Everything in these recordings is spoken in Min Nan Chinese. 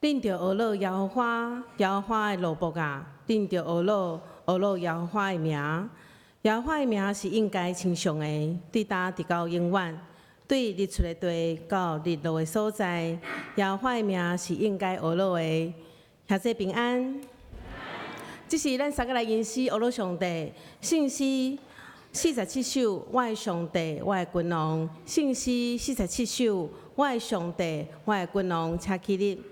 恁著呵咾耶和華，耶和華的奴僕啊！恁著呵咾呵咾耶和華的名。耶和華的名是應該稱頌的，對今直到永遠。對日出的地到日落的所在，耶和華的名是應該呵咾的。兄弟平安。這是咱三個來吟詩呵咾上帝，聖詩四十七首，我的上帝，我的君王。聖詩四十七首，我的上帝，我的君王，請起立。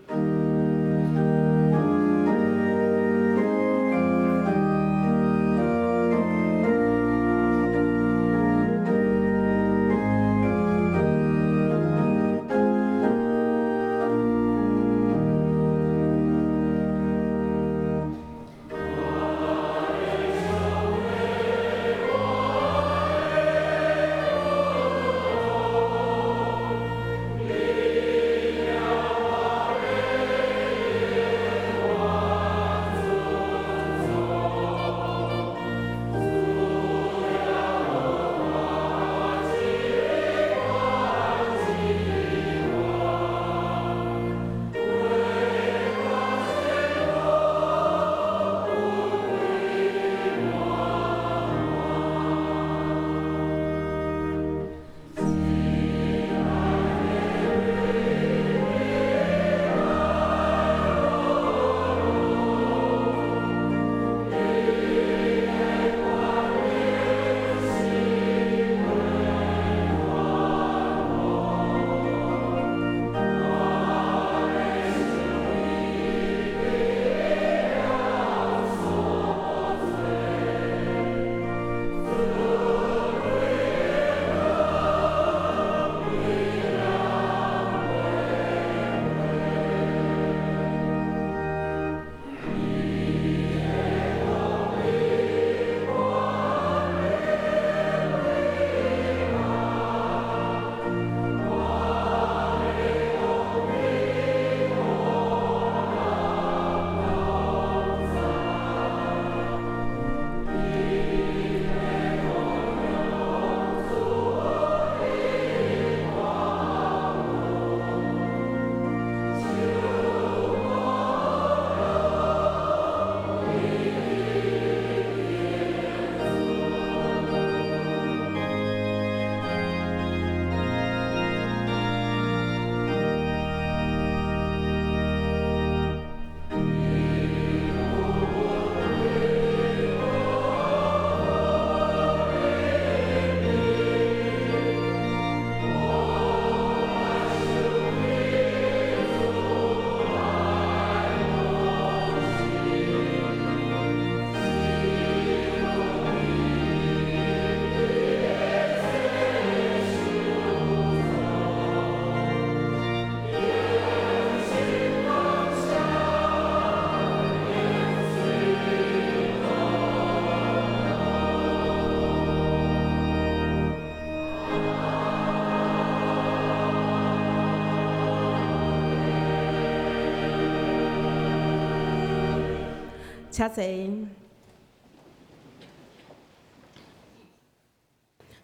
請坐。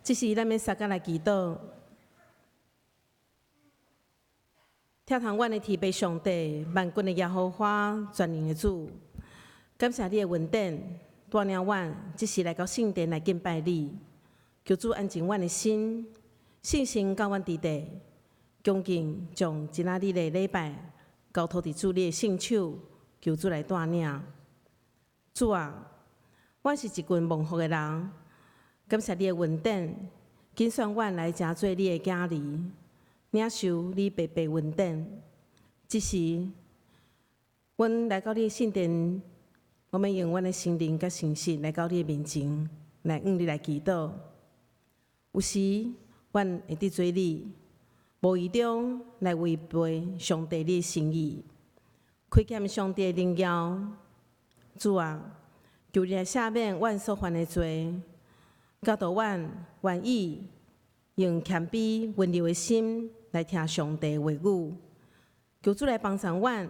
這時咱欲相佮來祈禱，疼痛阮的天父上帝，萬軍的耶和華，全能的主，感謝你的恩典，帶領阮這時來到聖殿來敬拜你。求主安靜阮的心，聖神教阮佇地，恭敬將今仔日的禮拜交託佇主你的聖手，求主來帶領。主啊，阮是一群蒙福的人，感謝你的恩典，揀選阮來成做你的囝兒，領受你白白恩典。這時，阮來到你的聖殿，我們用阮的心靈佮誠實來到你的面前，來向你來祈禱。有時，阮會得罪你，無意中來違背上帝你的心意，虧欠上帝的榮耀。主啊，求你來赦免阮所犯的罪，教導阮願意用謙卑溫柔的心來聽上帝的話語。求主來幫助阮，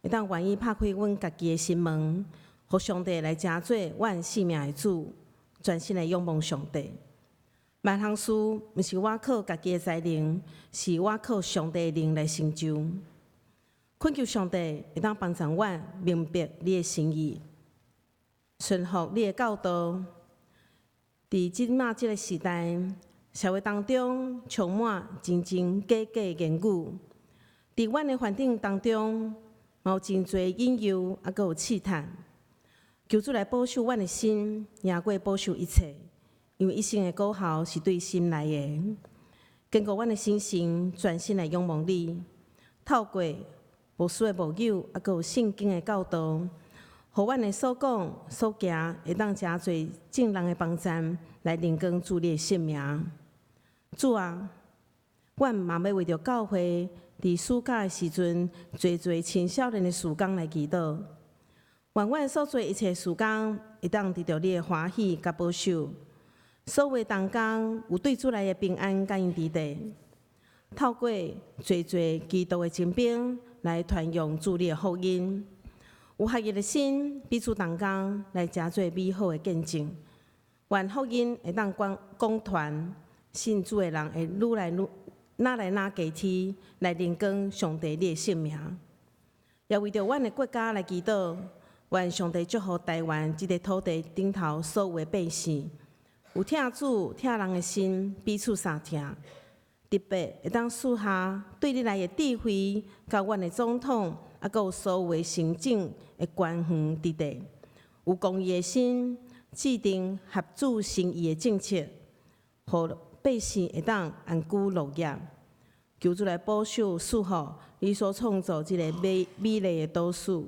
會當願意拍開阮家己的心門，予上帝來成做阮生命的主，全心來仰望上帝。萬項事，毋是我靠家己的才能，是我靠上帝的靈來成就。懇求上帝會當幫助阮明白你的心意，順服你的教導。佇這馬這个時代，社會當中充滿真真假假的言語，佇阮的環境當中，嘛有真濟引誘，猶閣有試探。求主來保守阮的心，贏過保守一切，因為一生的果效是對心來的。堅固阮的心神，專心來仰望你，透過牧師的牧養，猶閣有聖經的教導，予阮的所講所行，會當誠濟眾人的幫贊，來榮光主你的聖名。主啊，阮嘛欲為著教會佇暑假的時陣，濟濟青少年的事工來祈禱。願阮所做一切事工，會當得著你的歡喜佮保守。所有同工有對主來的平安佮𪜶佇底，透過濟濟基督的精兵來傳揚主你的福音，有合一的心，彼此同工來成做美好的見證。願福音會當廣廣傳，信主的人會愈來愈、愈來愈加添，來榮光上帝你的聖名。也為著阮的國家來祈禱，願上帝祝福台灣這个土地頂頭所有的百姓，有疼主疼人的心，彼此相疼。特別會當賜下對你來的智慧，佮阮的總統，猶閣有所有的行政的官員佇底，有公義的心，制定合主心意的政策，予百姓會當安居樂業。求主來保守賜福你所創造這个美美麗的島嶼。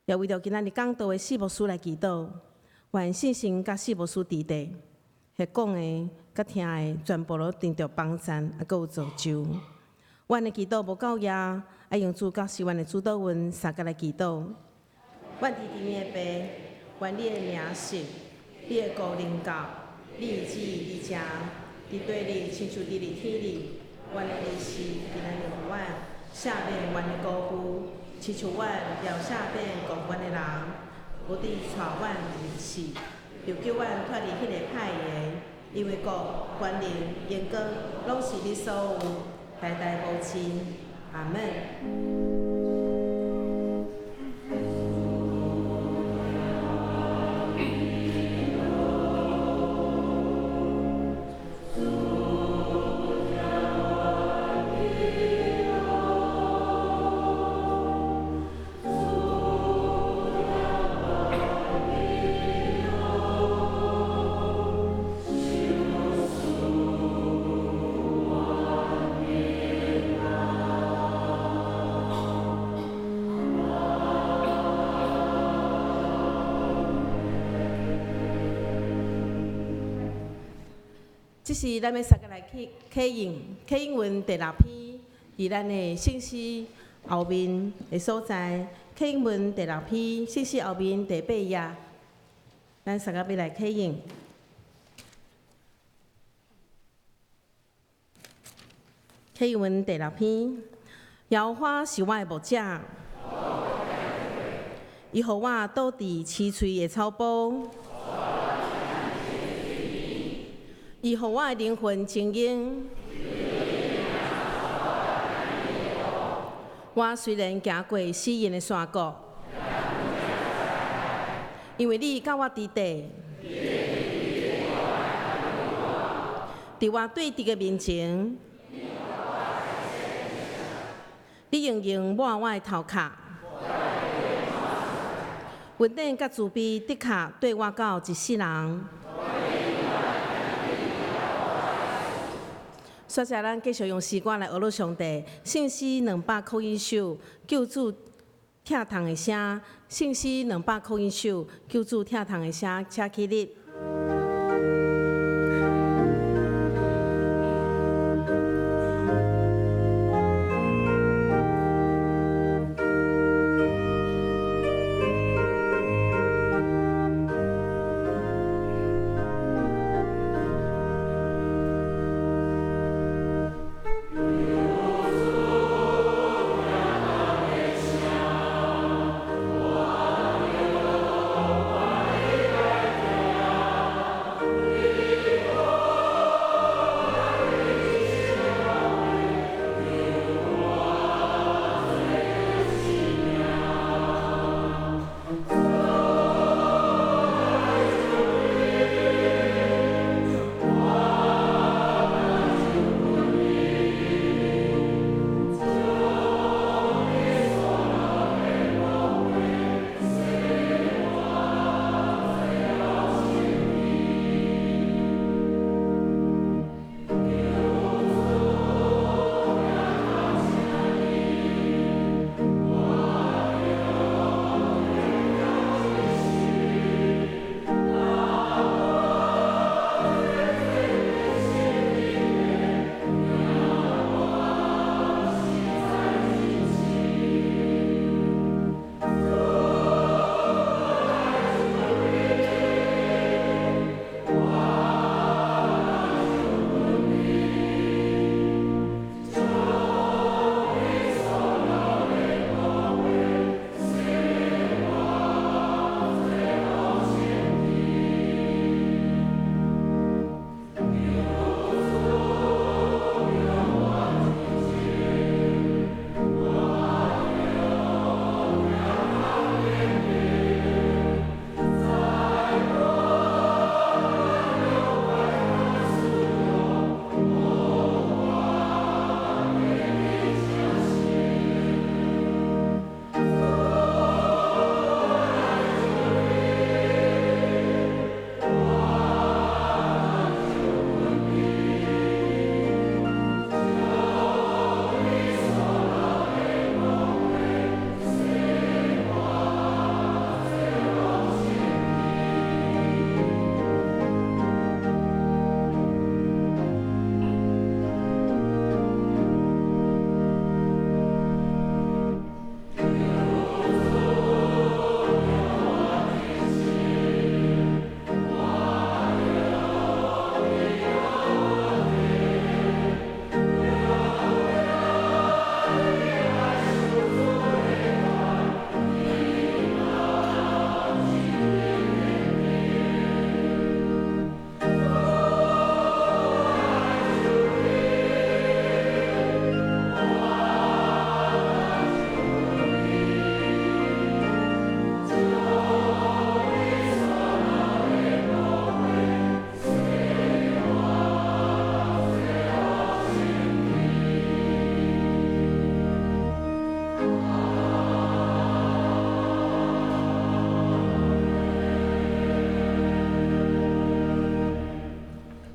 也為著今仔日講道的四牧師來祈禱，願聖神佮四牧師佇底，彼講的佮聽的，全部攏得著幫贊，猶閣有造就。阮的祈禱無夠額，愛用主教示阮的主禱文相佮來祈禱。阮佇天的父，願你的名聖，你的國臨到，你的旨意佇遮，佇地裡親像佇咧天裡。阮的日食今仔日予阮，赦免阮的過犯，親像阮饒赦免告阮的人，無得帶阮入試，又救阮脫離彼个歹的，因為國、權能、榮光，攏是你所有，代代無盡。阿門。這是咱欲相佮來去啟用啟應文第六篇，佇咱的聖詩後面的所在。啟應文第六篇，聖詩後面第八頁，咱相佮欲來啟用。啟應文第六篇，耶和華是我的牧者，伊予我倒佇青翠的草埔。伊予我的靈魂清盈。我雖然行過死蔭的山谷，因為你佮我佇底，佇我對敵的面前，你用油抹我的頭殼，恩典佮慈悲的確綴我到一世人。煞來咱繼續用詩歌來學樂上帝。聖詩201首，救主疼痛的聲。聖詩201首，救主疼痛的聲，請起立。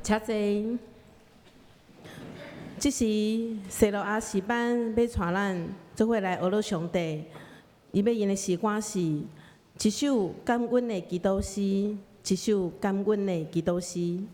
請坐。這時，西羅亞詩班欲帶咱做伙來學上帝。伊欲用的詩歌是一首感恩的祈禱詩，一首感恩的祈禱詩。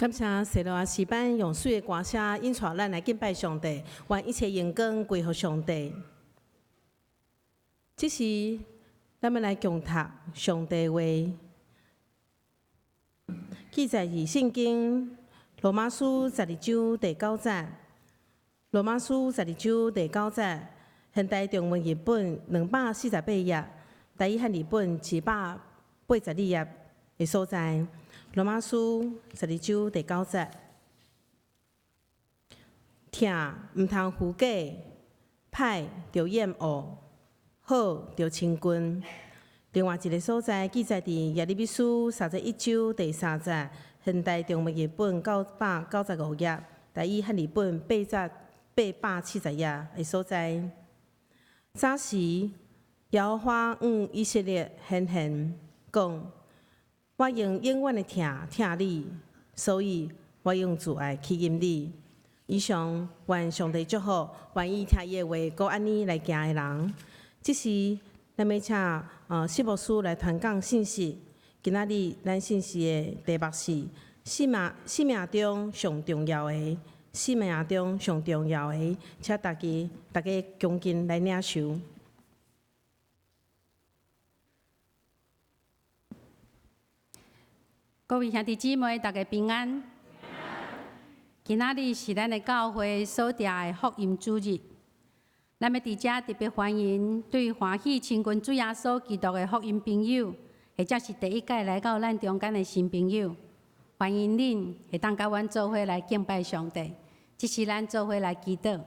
感謝西羅亞詩班用媠的歌聲引帶咱來敬拜上帝，願一切榮光歸予上帝。這時，咱欲來共讀上帝話，記載佇聖經羅馬書十二章第九節。羅馬書十二章第九節，現代中文譯本248頁，台語漢字本282頁的所在。羅馬書十二章第九節，疼毋通虛假，歹著厭惡，好著親近。另外一个所在記載佇耶利米書31章第3節，現代中文譯本995頁，台語漢字本8節870頁的所在。早時，耶和華向以色列顯現，講：我用永遠的疼疼你，所以我用慈愛吸引你。以上，願上帝祝福，願意聽伊的話，閣按呢來行的人。這時，咱欲請施牧師來傳講信息。今仔日咱信息的題目是生命中上重要的，生命中上重要的，請大家恭敬來領受。各位兄弟姊妹，大家平安。今仔日是咱的教會所定的福音主日，咱欲佇遮特別歡迎對歡喜親近主耶穌基督的福音朋友，或者是第一擺來到咱中間的新朋友，歡迎恁會當佮阮做伙來敬拜上帝。這時咱做伙來祈禱。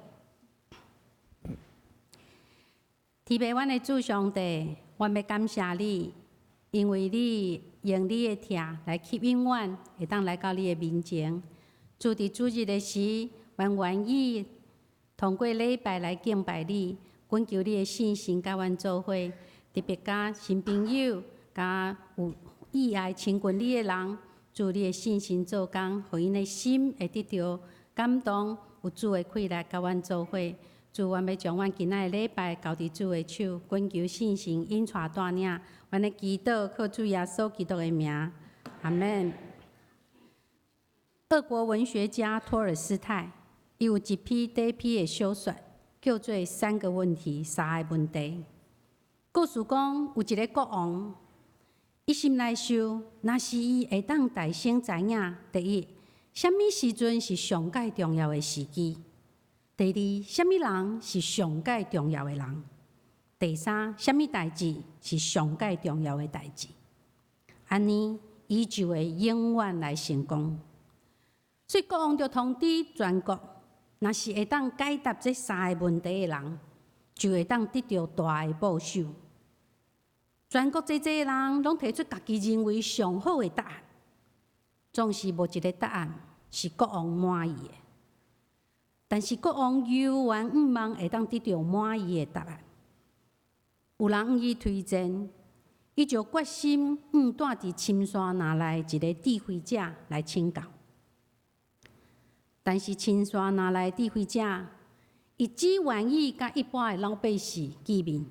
天父，阮的主上帝，阮欲感謝你，因為你用你的疼來吸引阮，會當來到你的面前。主佇主日的時，阮願意通過禮拜來敬拜你，懇求你的聖神佮阮做伙，特別佮新朋友、佮有意愛親近你的人，主你的聖神做工，予𪜶的心會得著感動，有主的氣力佮阮做伙。主，阮欲將阮今仔的禮拜交佇主的手，懇求聖神引帶帶領，阮的祈禱靠主耶穌基督的名，阿門。俄國文學家托爾斯泰，伊有一篇短篇的小說，叫做《三個問題》，三个問題。故事講有一个國王，伊心內想，若是伊會當大聲知影，第一，啥物時陣是上蓋重要的時機；第二，啥物人是上蓋重要的人；第三，啥物代誌是上蓋重要的代誌。按呢，伊就會永遠來成功。所以國王就通知全國，若是會當解答這三个問題的人，就會當得著大的報酬。全國濟濟人攏提出家己認為上好的答案，總是無一个答案是國王滿意的。但是國王猶原向望會當得著滿意的答案。有人向伊推薦，伊就決心向住佇深山林內一个智慧者來請教。但是深山林內智慧者，伊只願意佮一般的老百姓見面，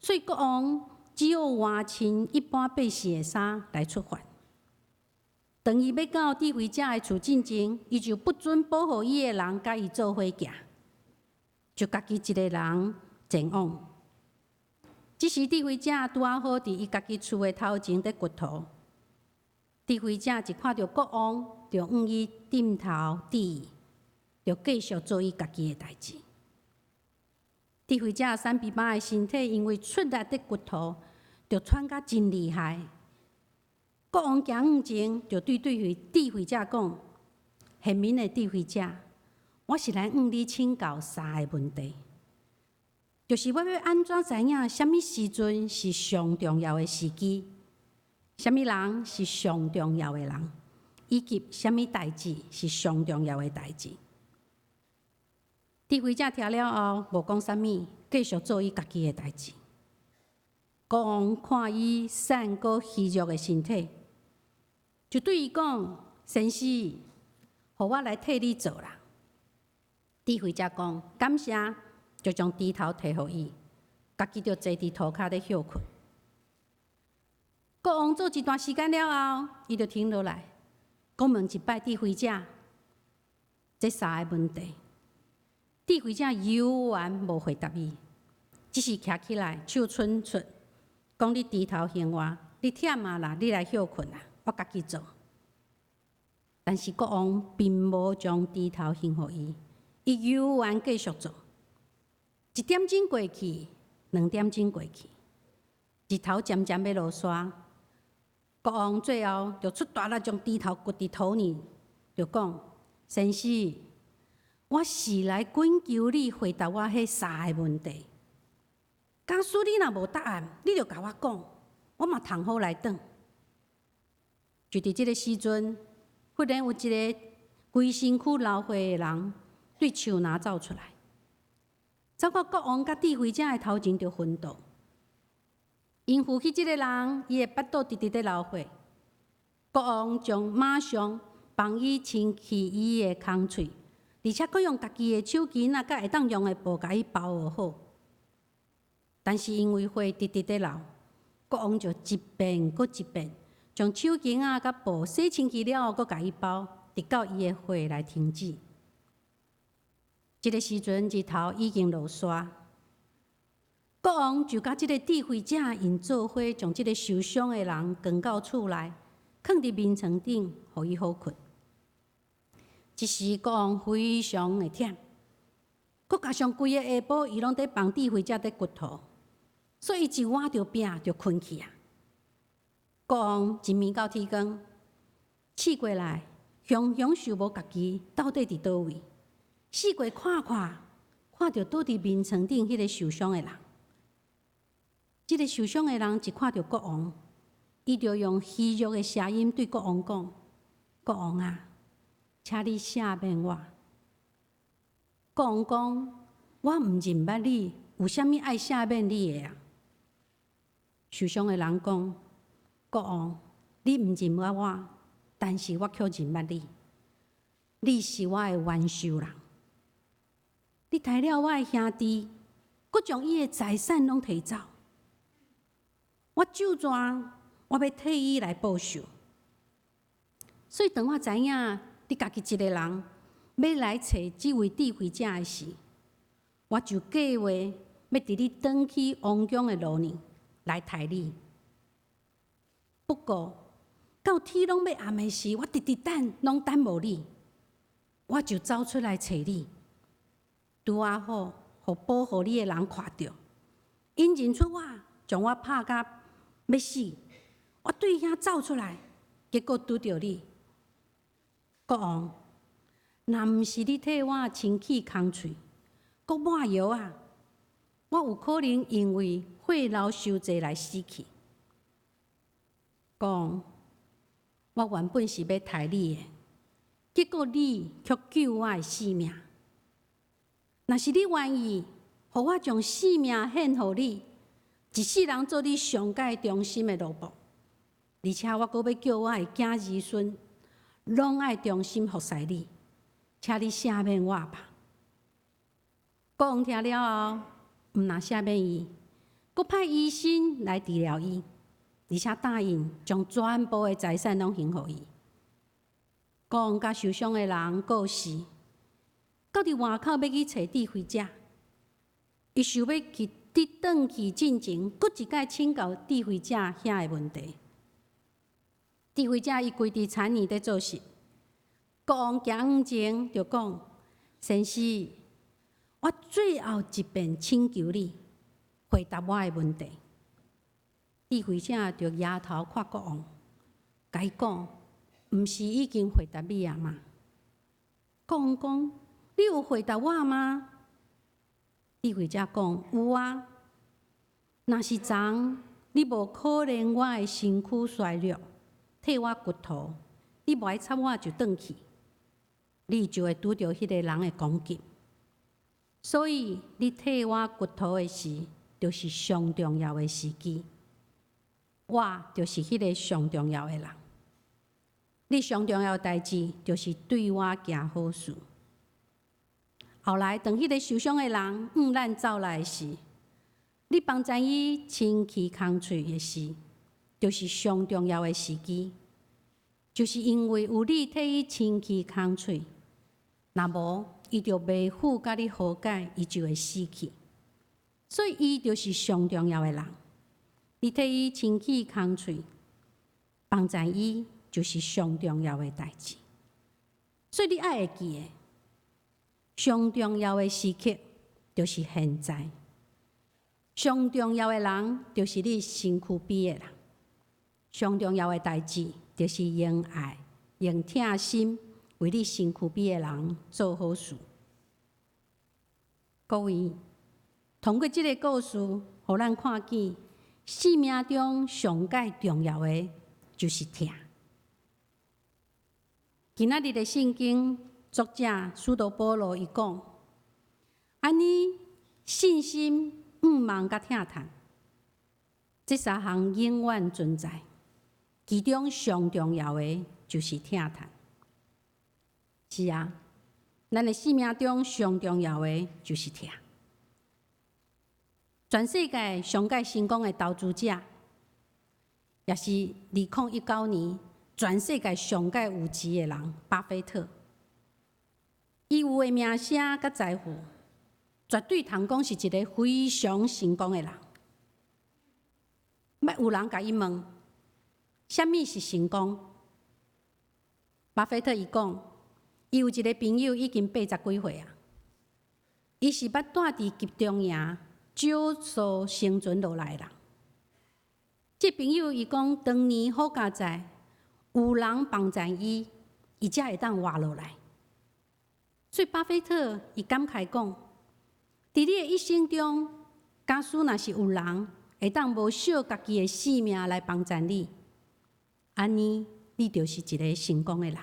所以國王只好換穿一般百姓的衫來出發。當伊欲到智慧者的厝進前，伊就不准保護伊的人佮伊做伙行，就家己一个人前往。這時智慧者拄仔好佇伊家己厝的頭前佇掘土。智慧者一看著國王，就向伊點頭致意，就繼續做伊家己的代誌。智慧者瘦襞襞的身體因為出力佇掘土，就喘甲真厲害。國王行向前，就對智慧者講：賢明的智慧者，我是來向你請教三个問題，就是我欲按怎知影啥物時陣是上重要的時機，啥物人是上重要的人，以及啥物代誌是上重要的代誌。智慧者聽了後，無講啥物，繼續做伊家己的代誌。國王看伊瘦閣虛弱的身體，就對伊講：先生，予我來替你做啦。智慧者講：感謝，就將鋤頭提予伊，家己就坐佇塗跤咧歇睏。國王做一段時間了後，伊就停落來，閣問一擺智慧者這三个問題。智慧者猶原無回答伊，只是徛起來，手伸出，講你鋤頭還我，你忝啊啦，你來歇睏啦，我家己做。但是國王並無將鋤頭還予伊，伊猶原繼續做。一點鐘過去，2點鐘過去，日頭漸漸欲落山。國王最後就出大力將鋤頭掘佇土裡，就講：先生，我是來懇求你回答我彼三个問題。假使你若無答案，你就共我講，我嘛通好來轉。就佇這个時陣，忽然有一个規身軀流血的人對樹林走出來，走到國王佮指揮者的頭前就昏倒。𪜶扶起這个人，伊的腹肚直直咧流血。國王將馬上幫伊清去伊的空喙，而且閣用家己的手巾仔佮會當用的布共伊包學好。但是因為血直直咧流，國王就一遍閣一遍將手巾仔佮布洗清氣了後，閣共伊包，直到伊的血來停止。這个時陣日頭已經落山，國王就佮這个指揮者𪜶做伙，將這个受傷的人扛到厝內，囥佇眠床頂，予伊好睏。這時國王非常的忝，閣加上規个下晡，伊攏佇幫指揮者佇掘土，所以伊一倚著壁就睏去啊。國王一暝到天光，醒過來，雄雄想無家己到底佇佗位，四界看看，看著倒佇眠床頂彼个受傷的人。這个受傷的人一看著國王，伊就用虛弱的聲音對國王講：“國王啊，請你赦免我。”國王講：“我毋認捌你，有啥物愛赦免你的啊？”受傷的人講：“國王，你毋認捌我，但是我卻認捌你。你是我的冤仇人，你刣了我的兄弟，閣將伊的財產攏提走。我咒詛，我欲替伊來報仇。所以當我知影你家己一个人欲來揣這位指揮者的時，我就計劃欲佇你轉去王宮的路呢來刣你。不過到天攏欲暗的時，我直直等，攏等無你，我就走出來揣你。拄仔好，予保護你的人看著，𪜶認出我，將我拍甲欲死。我對遐走出來，結果拄著你。國王，若毋是你替我清去空喙，閣抹藥仔，我有可能因為血流傷濟來死去。國王，我原本是欲刣你的，結果你卻救我的性命。若是你願意，予我將性命獻予你，一世人做你上蓋忠心的奴僕，而且我閣欲叫我的囝兒孫攏愛忠心服侍你，請你赦免我吧。國王聽了後，毋但赦免伊，閣派醫生來治療伊，而且答應將全部的財產攏還予伊。國王佮受傷的人告辭，到佇外口欲去揣指揮者，伊想欲去佇轉去進前，閣一擺請教指揮者遐个問題。指揮者伊規佇田園佇做事，國王行往前就講：“先生，我最後一遍請求你回答我的問題。”指揮者就抬頭看國王，共伊講：“毋是已經回答你啊嗎？”國王講：“你有回答我嗎？”指揮者講：“有啊。若是昨你無可憐我的身軀衰弱，替我掘土，你無愛插我就轉去，你就會拄著彼个人的攻擊。所以你替我掘土的時，就是上重要的時機。我就是彼个上重要的人。你上重要的代誌，就是對我行好事。後來，當彼个受傷的人向咱走來時，你幫助伊清去空喙的時，就是上重要的時機。就是因為有你替伊清去空喙，若無，伊就袂赴佮你和解，伊就會死去。所以，伊就是上重要的人。你替伊清去空喙，幫助伊，就是上重要的代誌。所以，你愛會記得，上重要的時刻就是現在。上重要的人就是你身軀邊的人。上重要的代誌就是用愛、用疼心為你身軀邊的人做好事。各位，通過這个故事，予咱看見生命中上蓋重要的就是疼。今仔日的聖經作者使徒保羅伊講：按呢信心、向望佮疼嘆，這三項永遠存在。其中上重要的就是疼嘆。是啊，咱的生命中上重要的就是疼。全世界上蓋成功的投資者，也是2019年全世界上蓋有錢的人，巴菲特。伊有的名聲佮財富，絕對通講是一个非常成功的人。欲有人共伊問，啥物是成功？巴菲特伊講，伊有一个朋友已經80幾歲啊，伊是捌蹛佇集中營少數生存落來的人。這朋友伊講，當年好佳哉，有人幫贊伊，伊才會當活落來。所以巴菲特伊感慨講，佇你的一生中，假使若是有人會當無惜家己的性命來幫贊你，按呢，你就是一个成功的人。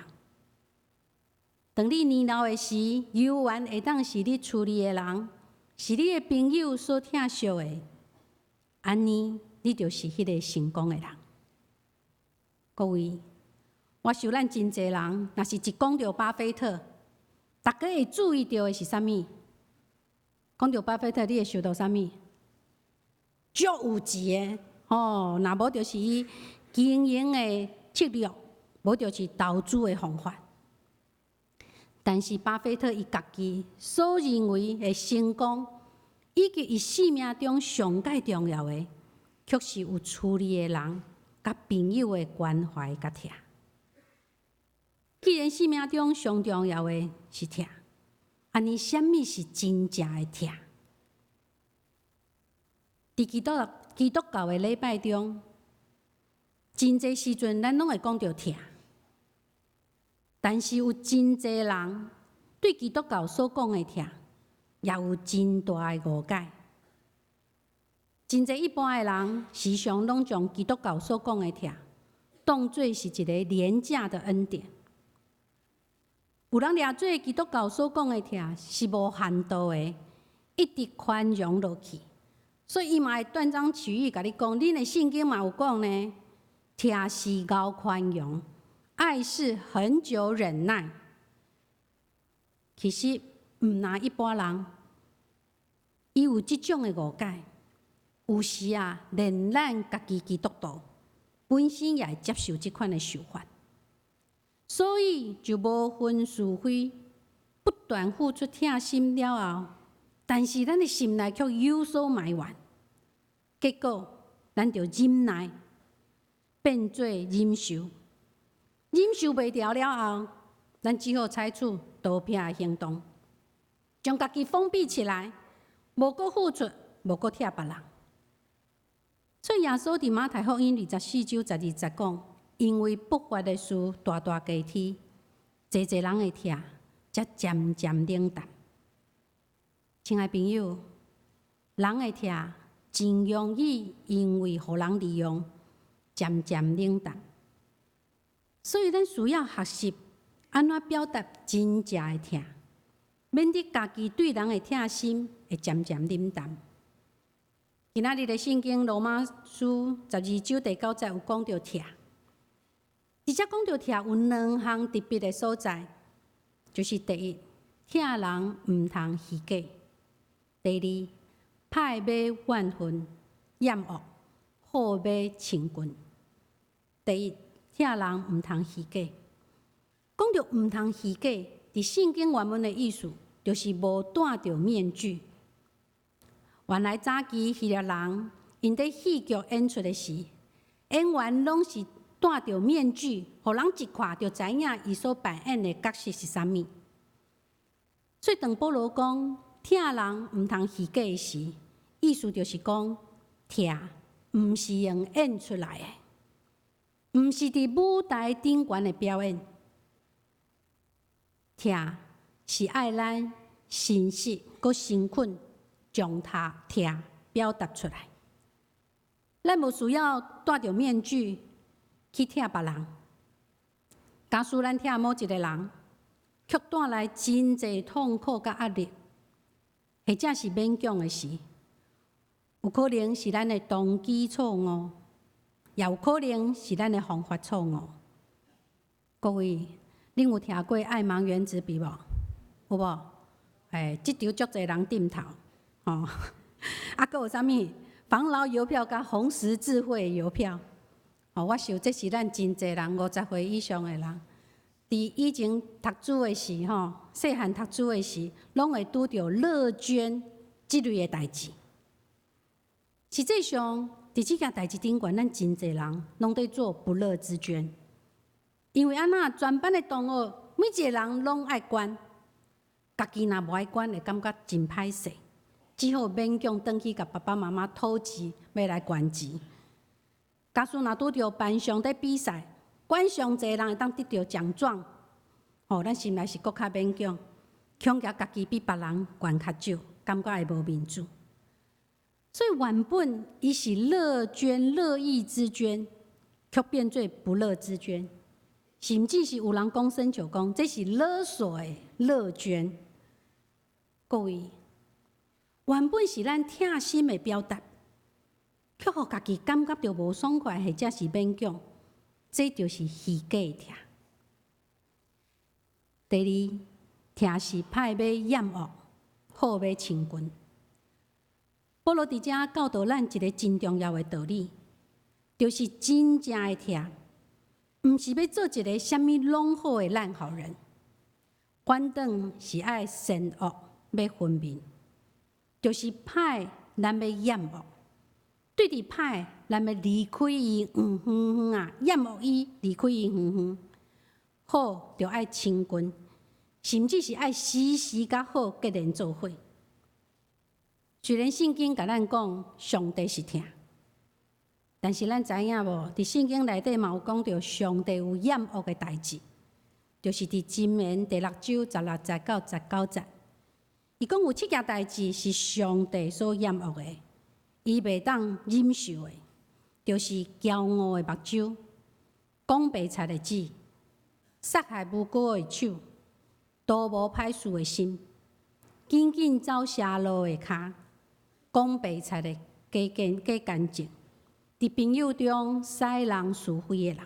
當你年老的時，猶原會當是你厝裡的人，是你的朋友所疼惜的，按呢，你就是彼个成功的人。各位，我想咱真濟人，若是一講著巴菲特，大家會注意著的是啥物？講著巴菲特，你會想著啥物？足有錢的，吼，若無就是伊經營的策略，無就是投資的方法。但是巴菲特伊家己所認為的成功，以及伊生命中上蓋重要的，卻是有厝裡的人佮朋友的關懷佮疼。既然生命中上重要的是疼，按呢，啥物是真正的疼？佇基督教的禮拜中，真濟時陣咱攏會講著疼，但是有真濟人對基督教所講的疼，也有真大的誤解。真濟一般的人時常攏將基督教所講的疼，當做是一个廉價的恩典。有人掠做基督教所講的疼是無限度的，一直寬容落去，所以伊嘛會斷章取義共你講，恁的聖經嘛有講呢，疼是𠢕寬容，愛是恆久忍耐。其實毋若一般人，伊有這種的誤解，有時啊，連咱家己基督徒本身也會接受這款的受罰。所以就無分是非，不斷付出疼心了後，但是咱的心內卻有所埋怨，結果咱就忍耐，變做忍受，忍受袂牢了後，咱只好採取逃避的行動，將家己封閉起來，無閣付出，無閣疼別人。所以耶穌佇馬太福音24章12節講：因為不法的事大大加添，濟濟人的疼才漸漸冷淡。親愛朋友，人的疼真容易因為予人利用，漸漸冷淡。所以咱需要學習按怎表達真正的疼，免得家己對人的疼心會漸漸冷淡。今仔日的聖經羅馬書12章第9節有講著疼。佇遮講著疼有兩項特別的所在，就是第一，疼人毋通虛假；第二，歹買怨恨、厭惡，好買親近。第一，疼人毋通虛假。講著毋通虛假，佇聖經原文的意思，就是無戴著面具。原來早期希臘人𪜶佇戲劇演出的時，演員攏是戴著面具，予人一看就知影伊所扮演的角色是啥物。所以當保羅講疼人毋通虛假的時，意思就是講疼毋是用演出來的，毋是佇舞台頂懸的表演。疼是愛咱誠實閣誠懇，將他疼表達出來。咱無需要戴著面具去疼別人，假使咱疼某一个人，卻帶來真濟痛苦佮壓力，或者是勉強的時，有可能是咱的動機錯誤，也有可能是咱的方法錯誤。各位，恁有聽過愛盲原子筆無？有無？哎，這場足濟人點頭，吼。啊，閣有啥物？防老郵票佮紅十字會郵票。哦，我想這是咱真濟人50歲以上的人，佇以前讀書的時，吼，細漢讀書的時，攏會拄著樂捐這類的代誌。實際上，佇這件代誌頂懸，咱真濟人攏佇做不樂之捐，因為按怎全班的同學每一個人攏愛捐，家己若無愛捐，會感覺真歹勢，只好勉強轉去共爸爸媽媽討錢，欲來捐錢。假使若拄著班上佇比賽，捐上濟人會當得著獎狀，吼，咱心內是閣較勉強，恐驚家己比別人捐較少，感覺會無面子。所以原本伊是樂捐、樂意之捐，卻變做不樂之捐，甚至是有人講生就講，這是勒索的樂捐。各位，原本是咱疼心的表達，卻予家己感覺著無爽快，或者是勉強，這就是虛假的疼。第二，疼是歹欲厭惡，好欲親近。保羅佇遮教導咱一個真重要的道理，就是真正的疼，毋是欲做一個啥物攏好的爛好人，反轉是愛善惡欲分明，就是歹咱欲厭惡。對佇歹，咱欲離開伊遠遠遠啊，厭惡伊，離開伊遠遠。好，就愛親近，甚至是愛時時佮好結連做伙。雖然聖經共咱講上帝是疼，但是咱知影無？佇聖經內底嘛有講著上帝有厭惡的代誌，就是佇箴言第六章16節到19節，伊講有七件代誌是上帝所厭惡的，伊袂當忍受的，就是驕傲的目睭、講白賊的舌、殺害無辜的手、圖謀歹事的心、緊緊走邪路的跤、講白賊的假見假見證，佇朋友中使人是非的人。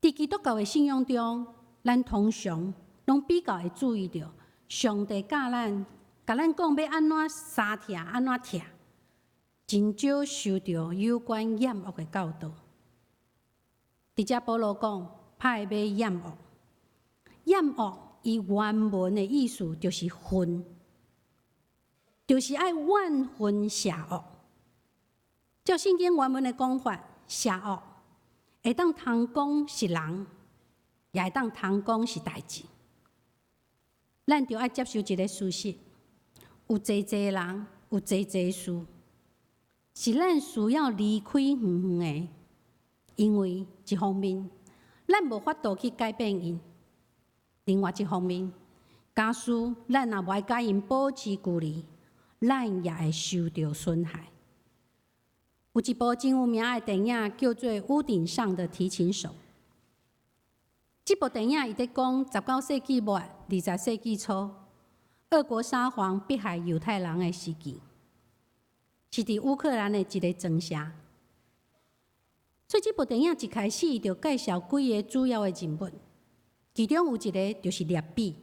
佇基督教的信仰中，咱通常攏比較會注意著上帝教咱，共咱講欲按怎相疼，按怎疼，真少受著有關厭惡的教導。佇遮保羅講，歹欲厭惡，厭惡伊原文的意思就是恨，就是愛怨恨邪惡。照聖經原文的講法，邪惡會當通講是人，也會當通講是代誌。咱著愛接受一个事實：有濟濟人，有濟濟事，是咱需要離開遠遠的，因為一方面，咱無法度去改變𪜶；另外一方面，假使咱若無愛佮𪜶保持距離，咱也會受著損害。有一部真有名的電影叫做《屋頂上的提琴手》。這部電影伊佇講19世紀末、20世紀初，俄國沙皇迫害猶太人的時期，是佇烏克蘭的一個莊城。所以這部電影一開始就介紹幾个主要的人物，其中有一个就是拉比。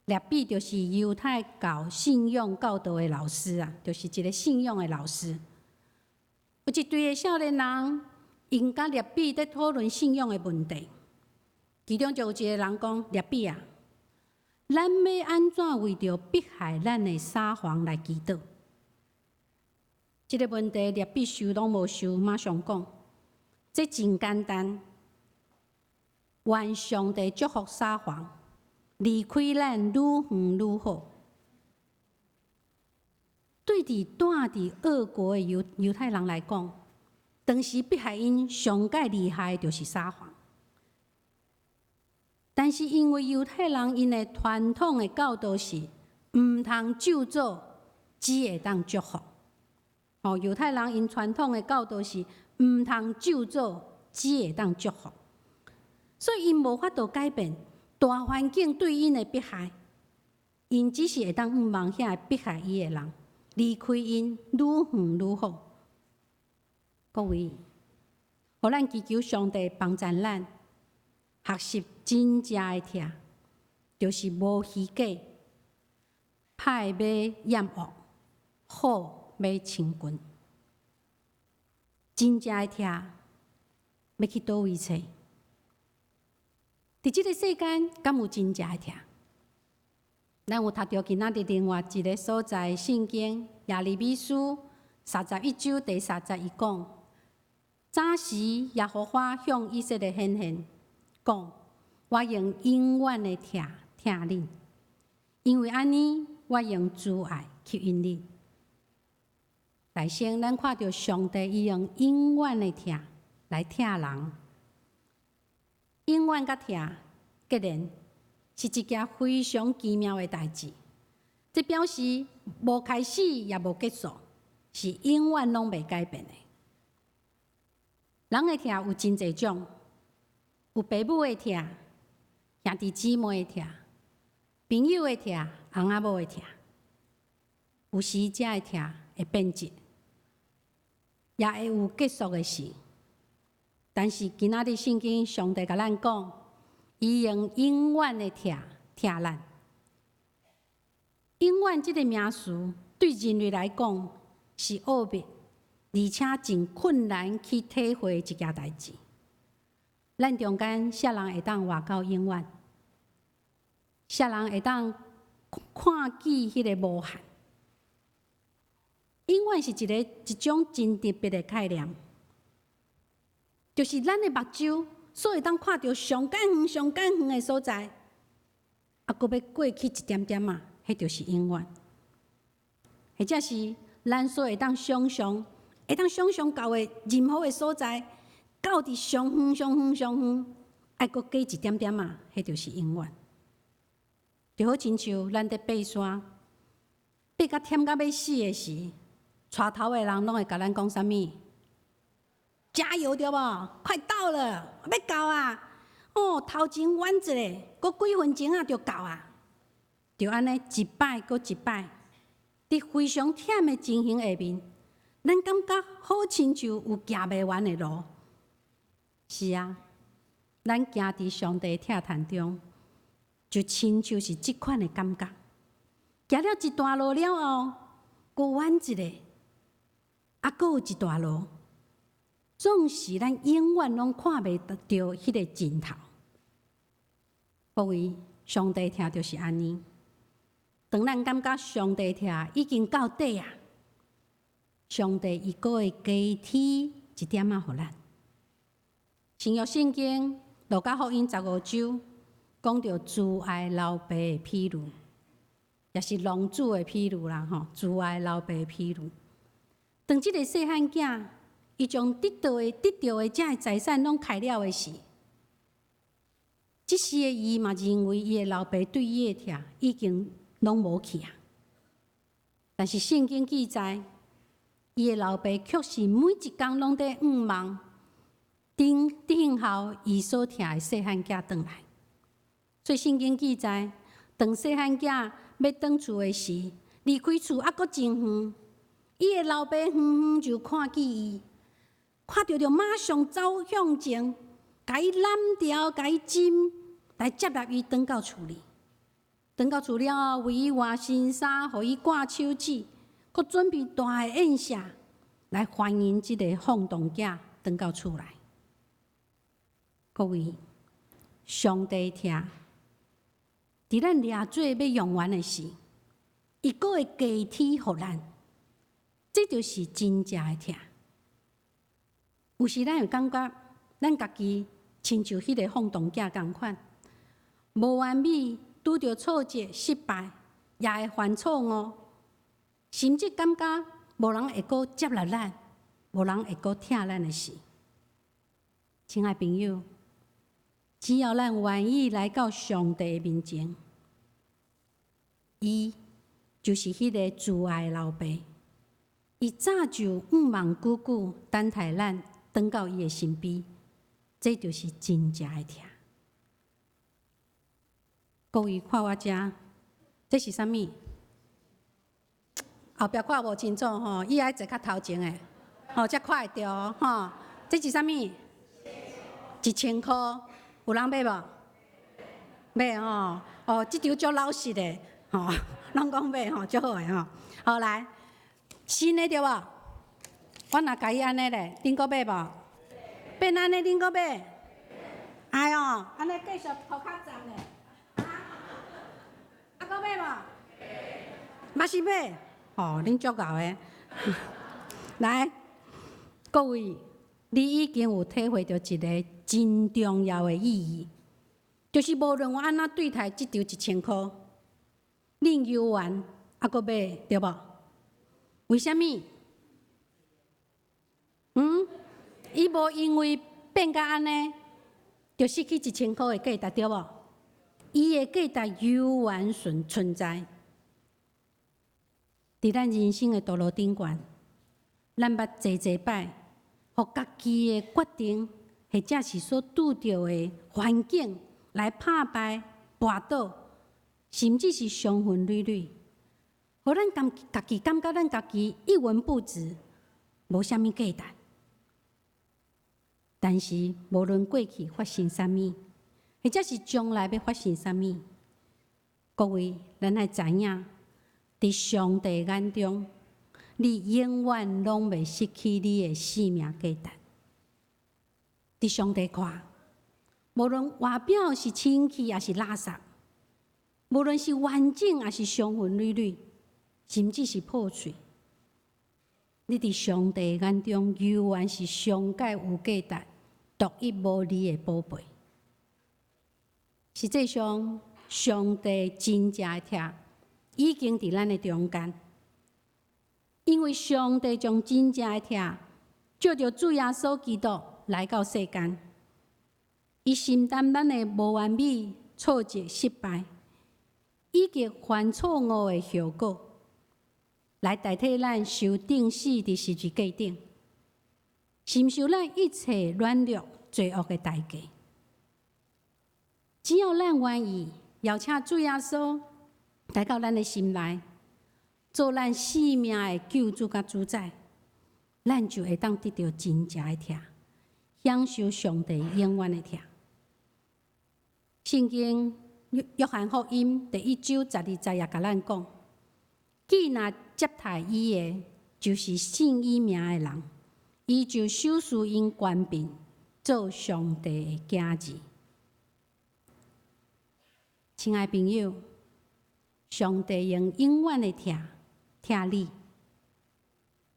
拉比就是猶太教信仰教導的老師啊，就是一个信仰的老師。有一隊的少年人，𪜶佮拉比佇討論信仰的問題。其中就有一个人講：拉比啊，咱欲按怎為著迫害咱的沙皇來祈禱？這个問題，拉比想攏無想，馬上講：這真簡單，願上帝祝福沙皇，離開咱愈遠愈好。對佇住佇俄國的猶太人來講，當時迫害𪜶上蓋厲害的就是沙皇。但是因為猶太人𪜶的傳統的教導是，毋通咒詛，只會當祝福。哦，猶太人𪜶傳統的教導是，毋通咒詛，只會當祝福。所以𪜶無法度改變大環境對𪜶的迫害，𪜶只是會當向望遐個迫害伊的人離開𪜶愈遠愈好。各位，予咱祈求上帝幫助咱學習真正的疼，就是無虛假，歹欲厭惡，好欲親近。真正的疼，欲去佗位揣？佇這个世間，敢有真正的疼？咱有讀著今仔日另外一个所在聖經耶利米書31章第三節，伊講：早時耶和華向以色列顯現，講：我用永遠的疼疼恁，因為按呢，我用慈愛吸引恁。來先，咱看著上帝伊用永遠的疼來疼人，永遠佮疼，結連是一件非常奇妙的代誌。這表示無開始也無結束，是永遠攏袂改變的。人的疼有真濟種，有爸母的疼、兄弟姊妹的疼、朋友的疼、翁仔某的疼。有時這个疼會變質，也會有結束的時。但是今仔日聖經上帝共咱講，伊用永遠的疼疼咱。永遠這个名詞對人類來講是奧秘，而且真困難去體會的一件代誌。咱中間啥人會當活到永遠？啥人會當看見彼个無限？永遠是一種真特別的概念，就是咱的目睭所會當看著上較遠、上較遠的所在，啊，閣欲過去一點點仔，彼就是永遠。或者是咱所會當想象、會當想象到的任何的所在，到佇上遠、上遠、上遠，愛閣加一點點仔，彼就是永遠。就好親像咱佇爬山，爬甲忝甲欲死的時，帶頭的人攏會共咱講啥物？加油對無？快到了，欲到啊！哦，頭前彎一下，閣幾分鐘仔就到啊！就按呢一擺閣一擺，佇非常忝的情形下面，咱感覺好親像有行袂完的路。是啊，咱行佇上帝疼痛中，就親像是這款的感覺。行了一段路了後，閣彎一下，啊，閣有一段路，總是咱永遠攏看袂著彼個盡頭。各位，上帝疼就是按呢。當咱感覺上帝疼已經到底啊，上帝伊閣會加添一點仔予咱。新約聖經路加福音15章講著慈愛老爸的比喻，也是浪子的比喻啦，吼！慈愛老爸的比喻。當這個細漢囝，伊將得著的這个財產攏開了的時，這時的伊嘛認為伊的老爸對伊的疼已經攏無去啊。但是聖經記載，伊的老爸卻是每一工攏佇向望，等等候伊所疼的細漢囝轉來。所以聖經記載，當細漢囝欲轉厝的時，離開厝猶閣真遠，伊的老爸遠遠就看見伊，看著就馬上走向前，共伊攬牢，共伊斟，來接納伊轉到厝裡。轉到厝了後，為伊換新衫，予伊掛手指，閣準備大的宴席來歡迎這个放蕩囝轉到厝來。各位，上帝疼，佇咱掠做欲用完的時，伊閣會加添予咱，這就是真正的疼。有時咱會感覺，咱家己親像彼个放蕩囝仝款，無完美，拄著挫折、失敗，也會犯錯誤，甚至感覺無人會閣接納咱，無人會閣疼咱的時。親愛朋友，只要咱願意來到上帝面前，伊就是彼个慈愛的老爸，伊早就向望久久等待咱轉到伊的身邊，這就是真正的疼。各位看我遮，這是啥物？後壁看無清楚吼，伊愛坐較頭前的，吼才看會著吼。這是啥物？1000箍，有人買無？買吼，哦，這張足老實的，吼，攏講買吼，足好的吼。好來，新的對無？我若共伊按呢咧，恁閣買無？變按呢，恁閣買？哎喲，按呢繼續塗較讚咧。啊，閣買無？嘛是買？哦，恁足𠢕的。來，各位，你已經有體會著一个真重要的意義，就是無論我按怎對待這張一千箍，恁猶原猶閣買，對無？為啥物？嗯？伊無因為變甲按呢，就失去一千箍的價值，對無？伊的價值猶原存在。佇咱人生的道路頂懸，咱捌濟濟擺，予家己的決定，或者是所拄著的環境來拍敗、跋倒，甚至是傷痕累累，予咱家己感覺咱家己一文不值，無啥物價值。但是無論過去發生啥物，或者是將來欲發生啥物，各位，咱愛知影，佇上帝眼中，你永遠攏袂失去你的生命價值。佇上帝看，無論外表是清氣抑是垃圾，無論是完整抑是傷痕累累，甚至是破碎，你佇上帝眼中猶原是上蓋有價值、獨一無二的寶貝。實際上，上帝真正的疼已經佇咱的中間，因為上帝將真正的疼藉著主耶穌基督來到世間，伊承擔咱的無完美、挫折、失敗，以及犯錯誤的後果，來代替咱受釘死佇十字架頂，承受咱一切軟弱、罪惡的代價。只要咱願意邀請主耶穌來到咱的心內，做咱生命的救主佮主宰，咱就會當得著真正的疼，享受上帝永遠的疼。聖經約翰福音第一章十二節也共咱講：既若接待伊的，就是信伊名的人，伊就賞賜𪜶權柄，做上帝的囝兒。親愛朋友，上帝用永遠的疼疼你，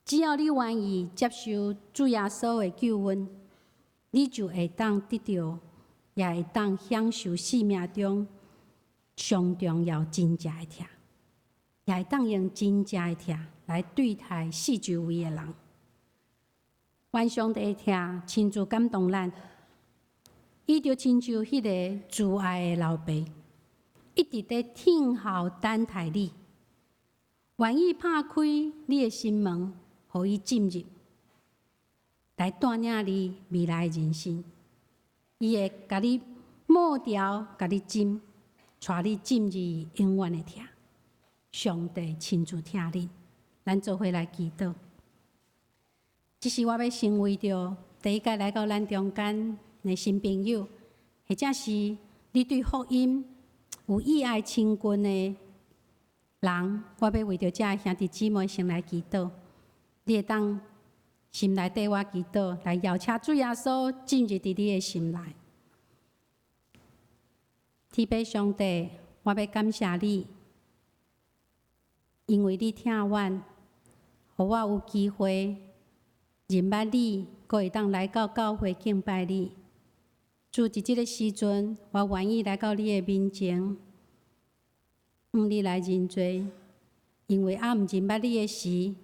只要你願意接受主耶穌的救恩，你就會當得著，也會當享受生命中上重要真正的疼，也會當用真正的疼來對待四周圍的人。願上帝的疼親自感動咱，伊就親像彼个慈愛的老爸，一直佇等候等待你，願意拍開你的心門，予伊進入，來帶領你未來的人生。伊會共你抹掉，共你浸，帶你進入永遠的疼。上帝親自疼你，咱做伙來祈禱。這是我欲先為著第一擺來到咱中間的新朋友，或者是你對福音有意愛親近的人，我欲為著這兄弟姊妹先來祈禱。你會當心內綴我祈禱，來邀請主耶穌進入佇你的心內。天父上帝，我欲感謝你，因為你疼阮，予我有機會認捌你，閣會當來到教會敬拜你。主，佇這个時陣，我願意來到你的面前，向你來認罪，因為猶毋認捌你的時，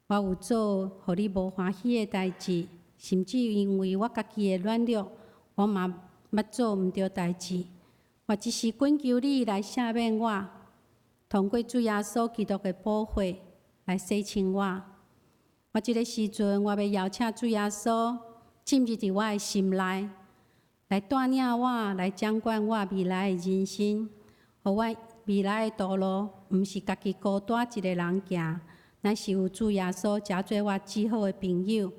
我有做予你無歡喜的代誌，甚至因為我家己的軟弱，我嘛捌做毋對代誌。我這時懇求你來赦免我，通過主耶穌基督的寶血來洗清我。我這个時陣，我欲邀請主耶穌進入佇我的心內，來帶領我，來掌管我未來的人生。予阮未來的道路，毋是家己孤單一个人行，乃是有主耶穌成做我至好的朋友，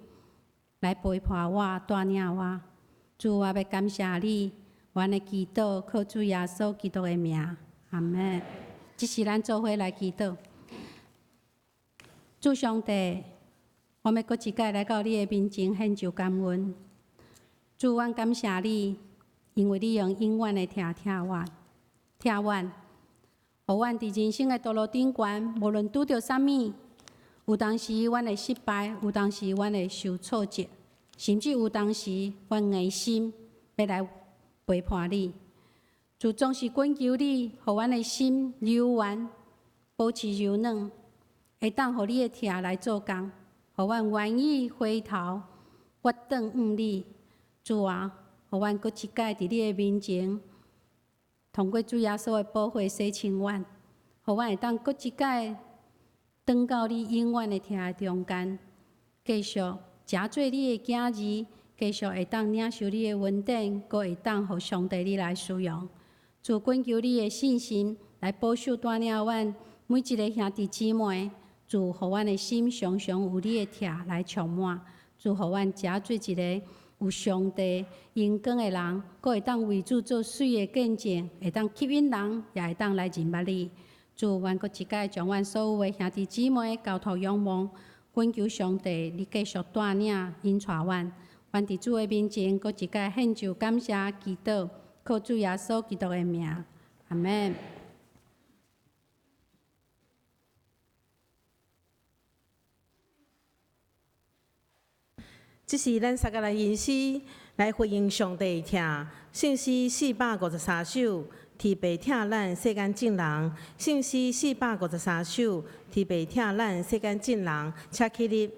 來陪伴我、帶領我。主，我欲感謝你，阮的祈禱靠主耶穌基督的名，阿們。這時咱做伙來祈禱。主上帝，我欲閣一擺來到你的面前獻上感恩。主，阮感謝你，因為你用永遠的疼疼我，疼阮，予阮佇人生的道路頂懸，無論拄著啥物，有當時阮會失敗，有當時阮會受挫折，甚至有當時阮硬心欲來背叛你。主總是懇求你，予阮的心柔軟，保持柔軟，會當予你的疼來做工，予阮願意回頭，回轉向你。主啊，予阮閣一擺佇你的面前，通過主耶穌的寶血洗清阮，予阮會當閣一擺轉到你永遠的疼的中間，繼續成做你的囝兒，繼續會當領受你的恩典，閣會當予上帝你來使用。主懇求你的聖神來保守帶領阮每一个兄弟姊妹，主予阮的心常常有你的疼來充滿，主予阮成做一个有上帝榮光的人，閣會當為主做媠的見證，會當吸引人，也會當來認捌你。主，阮閣一擺將阮所有的兄弟姊妹交託仰望，懇求上帝，你繼續帶領引帶阮。阮佇主的面前，閣一擺獻上感謝祈禱，靠主耶穌基督的名，阿們。這是咱三个來吟詩來回應上帝疼，聖詩453首，天父疼咱世間眾人。聖詩453首，天父疼咱世間眾人，請起立。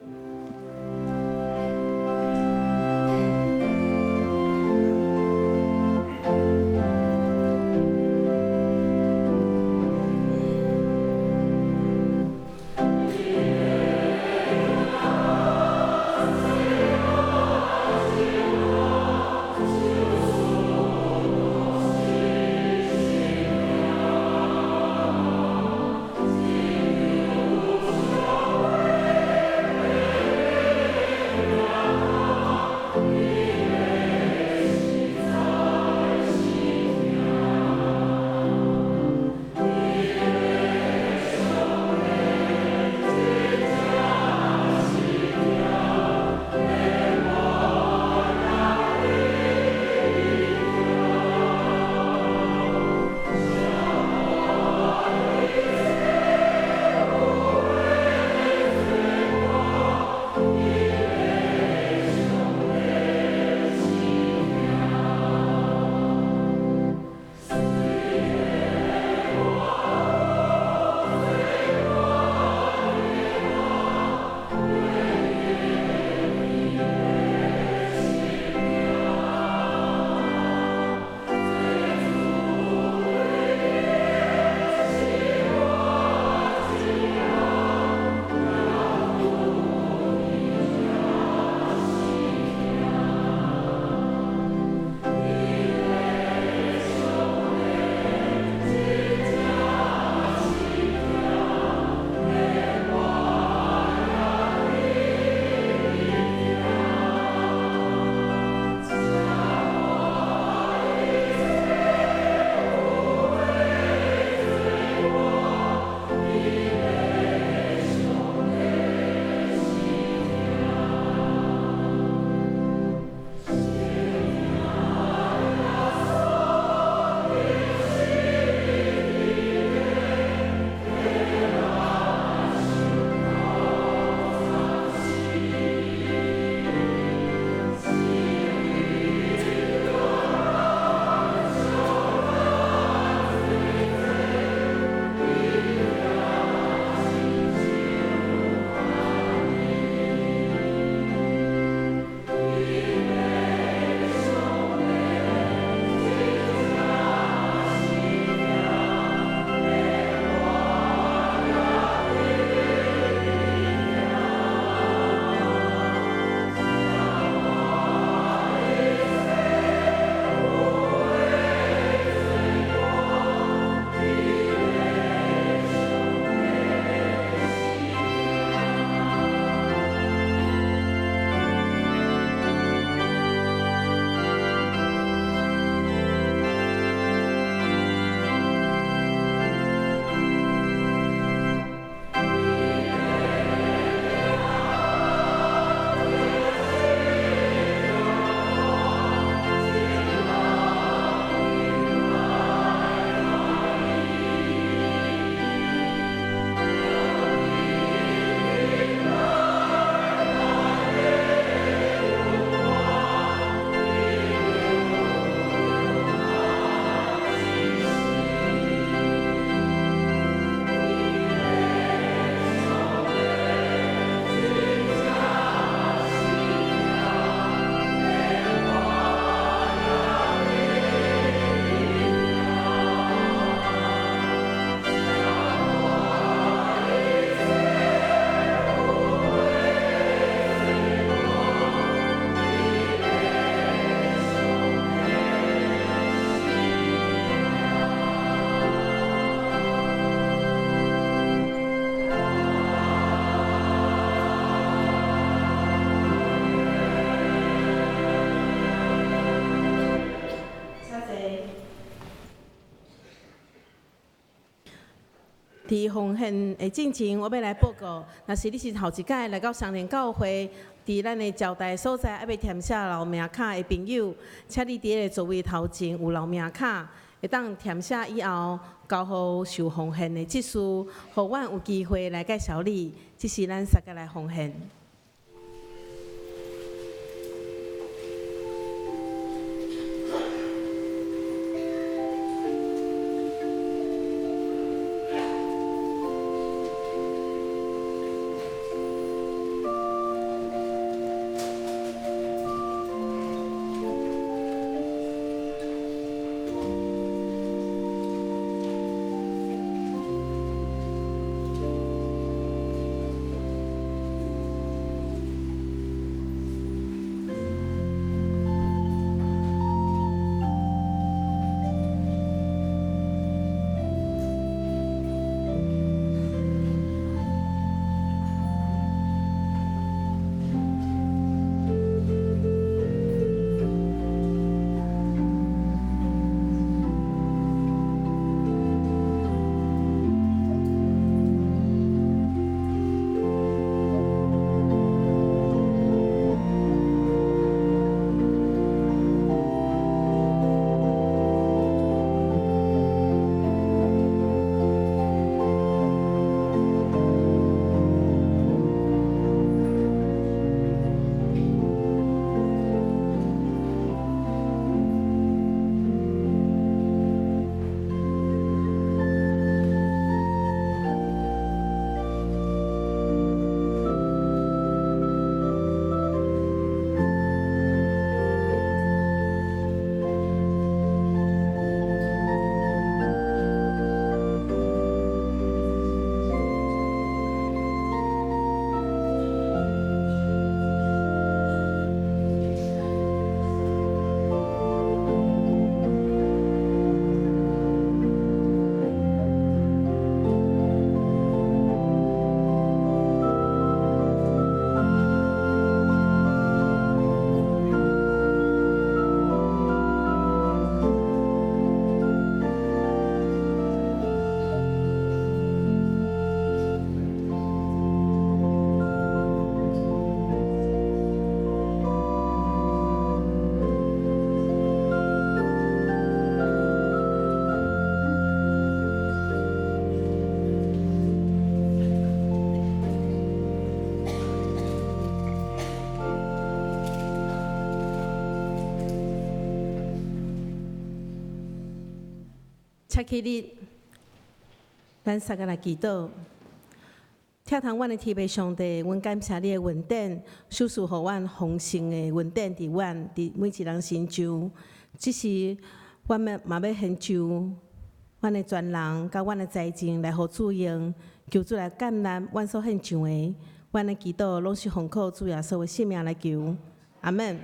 佇奉獻的進前，我欲來報告。若是你是頭一擺來到雙連教會，佇咱的招待所在，猶未填寫留名卡的朋友，請你佇彼个座位頭前有留名卡，會當填寫以後交予受奉獻的執事，予阮有機會來介紹你。這是咱三個來奉獻。請起立，咱三个來祈禱。疼痛阮的天父上帝，阮感謝你的恩典，賞賜予阮豐盛的恩典，佇阮佇每一人身上。這時，阮欲嘛欲獻上阮的全人，佮阮的財政來予主用，求主來接納阮所獻上的。阮的祈禱攏是奉靠主耶穌的聖名來求，阿們。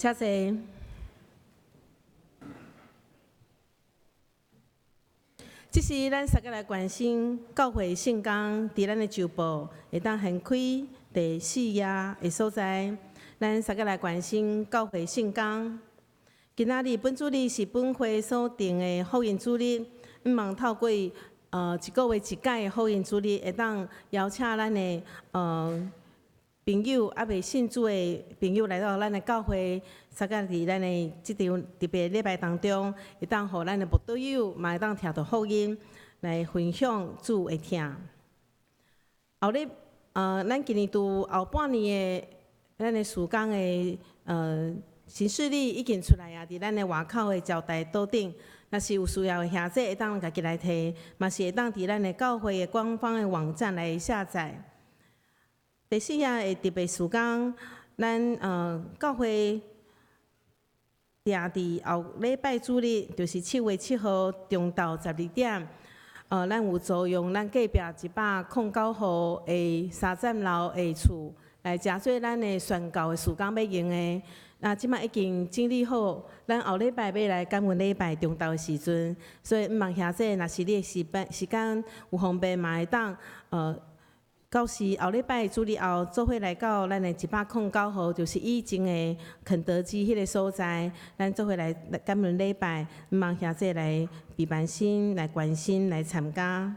請坐。這是咱三个來關心教會聖工，佇咱的周報會當掀開第四頁的所在。咱三个來關心教會聖工。今仔日本主日是本會所定的福音主日，向望透過一個月一擺的福音主日，會當邀請咱的朋友，猶未信主的朋友來到咱的教會，參加佇咱的這場特別禮拜當中，會當予咱的慕道友嘛會當聽著福音來分享主的疼。後日，咱今年度後半年的咱的事工的。行事曆已經出來啊，佇咱的外口的招待桌頂，若是有需要的兄弟會當家己來提，嘛是會當佇咱的教會的官方的網站來下載。第四頁的特別事工，咱教會定佇後禮拜主日，就是7月7號中晝12點，咱有租用咱隔壁109號的三層樓的厝來成做咱的宣教的事工欲用的。那這擺已經整理好，咱後禮拜欲來感恩禮拜中晝的時陣，所以毋望兄弟，若是你的時間有方便，嘛會當到時後禮拜主日後做伙來到咱的109號，就是以前的肯德基彼个所在，咱做伙來感恩禮拜，毋望兄弟來備辦心、來關心、來參加。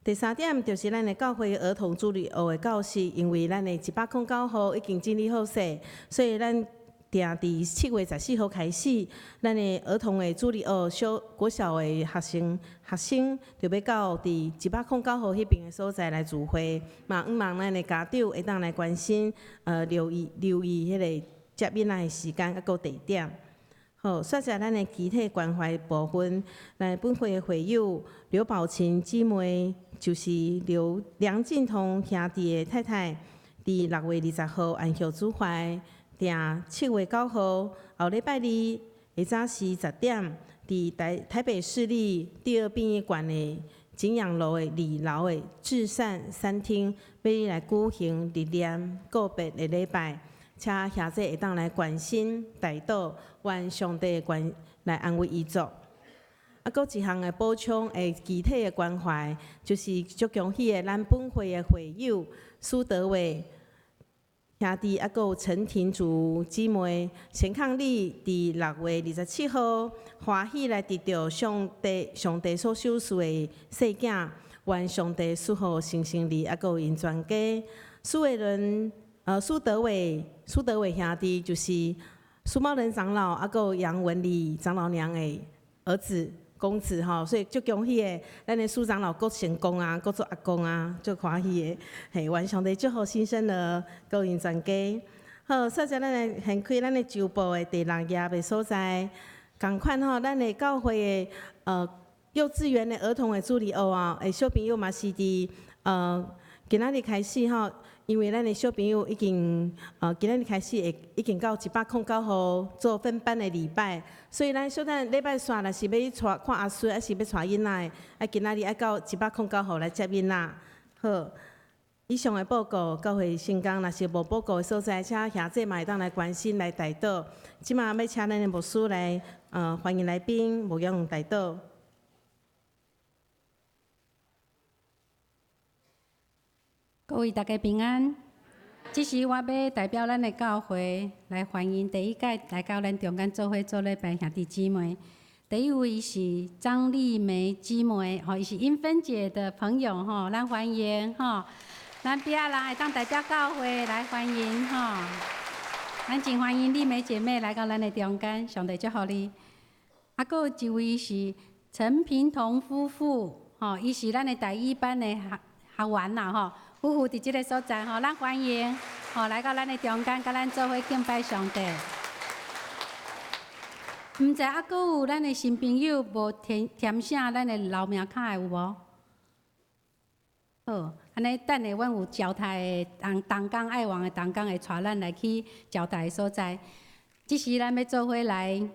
第三點就是咱的教會兒童主日學的教室，因為咱的109號已經整理好勢，所以咱定佇7月14號開始，咱的兒童的主日學小國小的學生就欲到佇109號彼爿的所在來聚會，嘛向望咱的家長會當來關心，留意彼个接囡仔的時間抑閣地點。好，煞來咱的肢體關懷部分，來本會的會友劉寶琴姊妹，就是劉梁進通兄弟的太太，佇6月20號安息主懷。訂7月9號後禮拜二下早時10點，佇台北市立第二殯儀館的景陽樓的二樓的至善餐廳，欲來舉行入殮告別的禮拜，請兄弟會當來關心代禱，願上帝關來安慰遺族。啊，閣一項的補充的肢體的關懷，就是足恭喜的咱本會的會友蘇德偉兄弟，抑閣有陳廷竹姊妹，先伉儷佇6月27號歡喜來得著上帝所賞賜的細囝，願上帝賜福新生兒，抑閣有𪜶全家。蘇偉倫，蘇德偉兄弟就是蘇茂仁長老，抑閣有楊文麗長老娘的兒子公子吼，所以足恭喜的，咱的蘇長老閣成功啊，閣做阿公啊，足歡喜的，嘿，願上帝祝福新生兒，閣𪜶全家。好，煞來咱來掀開咱的週報的第六頁的所在，仝款吼，咱的教會的幼稚園的兒童的主日學啊，的小朋友嘛是佇今仔日開始吼，因為咱的小朋友已經今仔日開始會已經到109號做分班的禮拜，所以咱小等禮拜三若是欲去帶看阿孫，抑是欲帶囡仔的，啊今仔日愛到109號來接囡仔。好，以上的報告，教會聖工若是無報告的所在，請兄弟嘛會當來關心來代禱。這馬欲請咱的牧師來，歡迎來賓，牧養代禱。各位大家平安。這時我欲代表咱的教會來歡迎第一屆來到咱中間做伙做禮拜兄弟姊妹。第一位是張麗梅姊妹，吼，伊是英芬姐的朋友，吼，咱歡迎，吼。咱邊仔人會當代表教會來歡迎，吼。咱真歡迎麗梅姐妹來到咱的中間，上帝祝福你。啊，閣有一位是陳平彤夫婦，吼，伊是咱的台語班的學員啦，吼。夫婦佇這个所在吼，咱歡迎吼來到咱的中間，佮咱做伙敬拜上帝。毋知猶閣有咱的新朋友無填寫咱的留名卡的有無？好，按呢等下阮有招待的同工愛王的同工會帶咱來去招待的所在。這時咱欲做伙來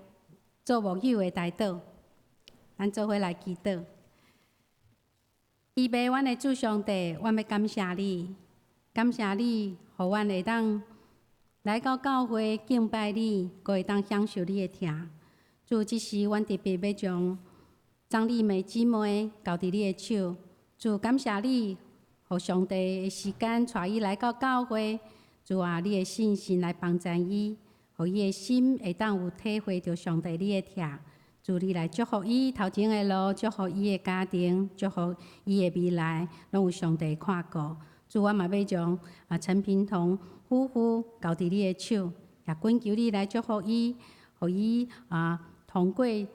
做牧友的代禱，咱做伙來祈禱。慈悲阮的主上帝，阮欲感謝你，感謝你，予阮會當來到教會敬拜你，閣會當享受你的疼。主，這時阮特別欲將張麗梅姊妹交佇你的手。主，感謝你，予上帝的時間帶伊來到教會。主啊，你的信心來幫助伊，予伊的心會當有體會著上帝你的疼。主，你來祝福伊頭前的路，祝福伊的家庭，祝福伊的未來，攏有上帝看顧。主，我嘛欲將陳平彤夫婦交佇你的手，也懇求你來祝福伊，予伊通過佇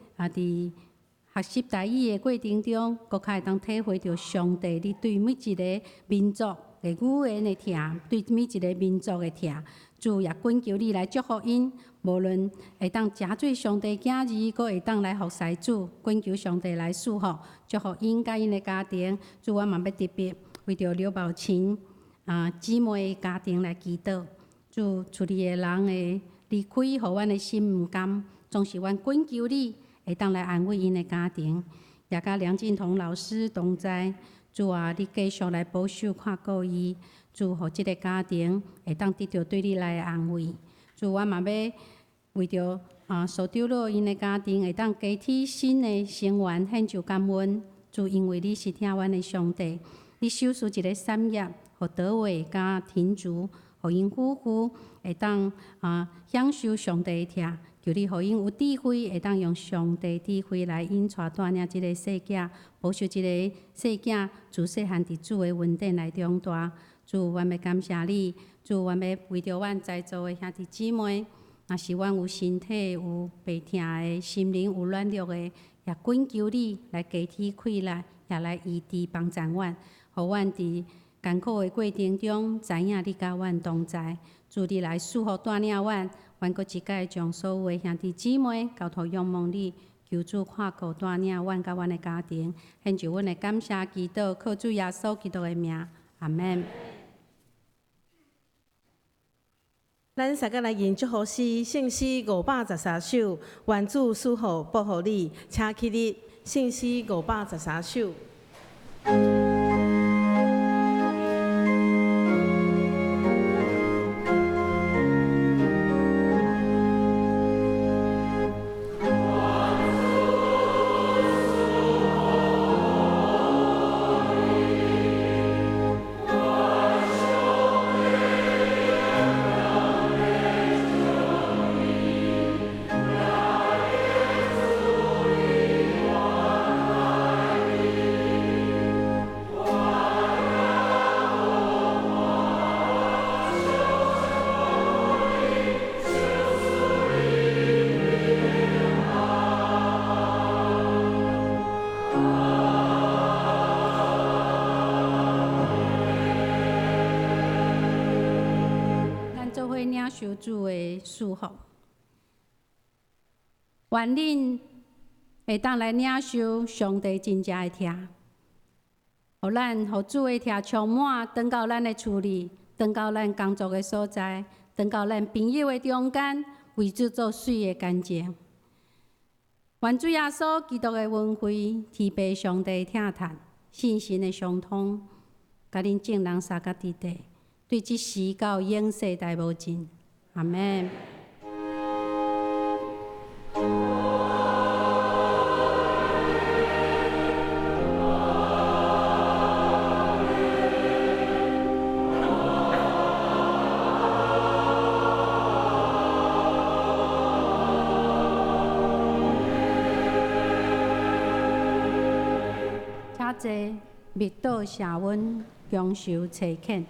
學習台語的過程中，閣較會當體會著上帝你對每一个民族的語言的疼，對每一个民族的疼。主也懇求你來祝福𪜶，無論會當誠做上帝囝兒，閣會當來服侍主，懇求上帝來賜福，祝福𪜶佮𪜶的家庭。主，我嘛欲特別為著劉寶琴姊妹的家庭來祈禱。主，厝裡的人的離開，予阮的心毋甘，總是阮懇求你會當來安慰𪜶的家庭，也佮梁靖彤老師同在。主啊，你繼續來保守看顧伊，主，予這个家庭會當得著對你來的安慰。主，我嘛欲為著蘇長老𪜶的家庭會當加添新的成員獻上感恩。主，因為你是疼阮的上帝，你賞賜一个產業，予德偉佮婷竹，予𪜶夫婦會當享受上帝的疼。求你予𪜶有智慧，會當用上帝智慧來引帶帶領這个細囝，保守這个細囝自細漢佇主的恩典來長大。主，阮欲感謝你。主，阮欲為著阮在座的兄弟姊妹，若是阮有身體有病疼的，心靈有軟弱的，也懇求你來加添氣力，也來醫治幫助阮，予阮佇艱苦的過程中，知影你佮阮同在。主，你來賜福帶領阮，阮閣一擺將所有的兄弟姊妹交託仰望你，求主看顧帶領阮佮阮的家庭，獻上阮的感謝祈禱，靠主耶穌基督的名，阿們。咱三個來吟祝福詩，聖詩513首，願主賜福保護你，請起立，聖詩513首。咱做伙領受主的祝福，願恁會當來領受上帝真正的疼，予咱予主的疼充滿，轉到咱的厝裡，轉到咱工作的所在，轉到咱朋友的中間，為主做媠的見證。願主耶穌基督的恩惠、天父上帝疼疼、聖神的相通，佮恁眾人相佮佇底，對這時到永世代無盡。阿們。請坐，默禱謝恩，享受差遣。